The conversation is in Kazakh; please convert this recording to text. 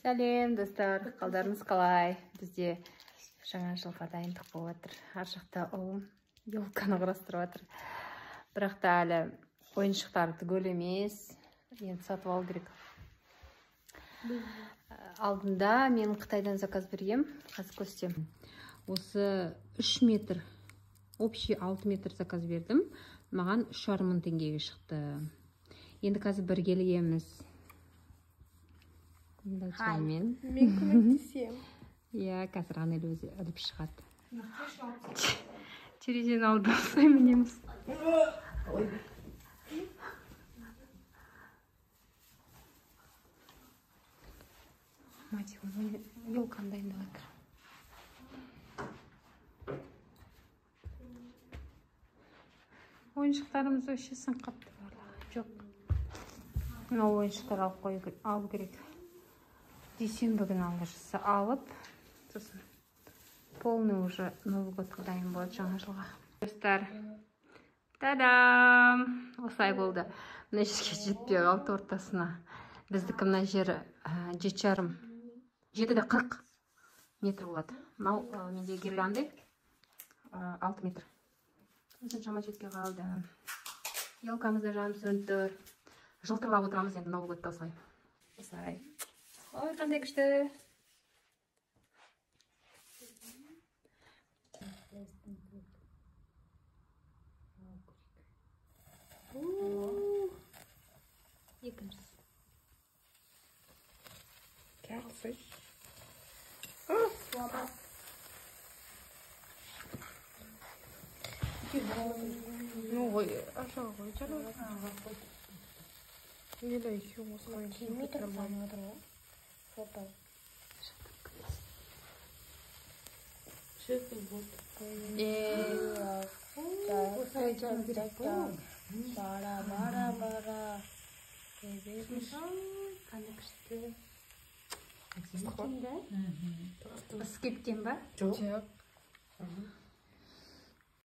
Сәлем достар, қалдарыңыз қалай? Бізде жаңа жылға дайындық болып жатыр. Ар жақта ұлым елканы құрастырып жатыр. Бірақ та әлі ойыншықтары түгел емес. Енді сатып алу керек. Алдында мен Қытайдан заказ бергем, қазір көрсетемін. Осы 3 метр, общий 6 метр заказ бердім. Маған 3,5 мың теңгеге шықты. Енді қазір бірге ілеміз. Мен көмектесемін. Иә, қазір Анель өзі іліп шығады. Терезені алды, осылай мінеміз. Мать, елканы дайындап жатыр. Ойыншықтарымыз вообще сынып қапты барлығы. Жоқ. Мынау ойыншықтар алып қою, алу керек. Дүйсенбі күні алла жазса алып, сосын полный уже Новый годқа дайын болады, жаңа жылға. Достар, та-дам! Осылай болды. Мына жерге жетпей қалды ортасына. Біздікі мына жері 7,5, 7,40 метр болады. Мынау менде гирлянды 6 метр. Осыншама жетпей қалды. Елкамыз да жанып сөніп тұр. Жылтырлап отырамыз енді Новый годта осылай. Осылай. Ой, қандай күшті. Екіншісі. Жақсы. Ну, ой, аша ғой, жарайды. Или екеуі осылай. Метр санап отыр ғой. Фото. Осылай жағу керек қой. Бара, бара, бара. Қандай күшті. Әдемі екен да? Ысып кеткен ба? Жоқ.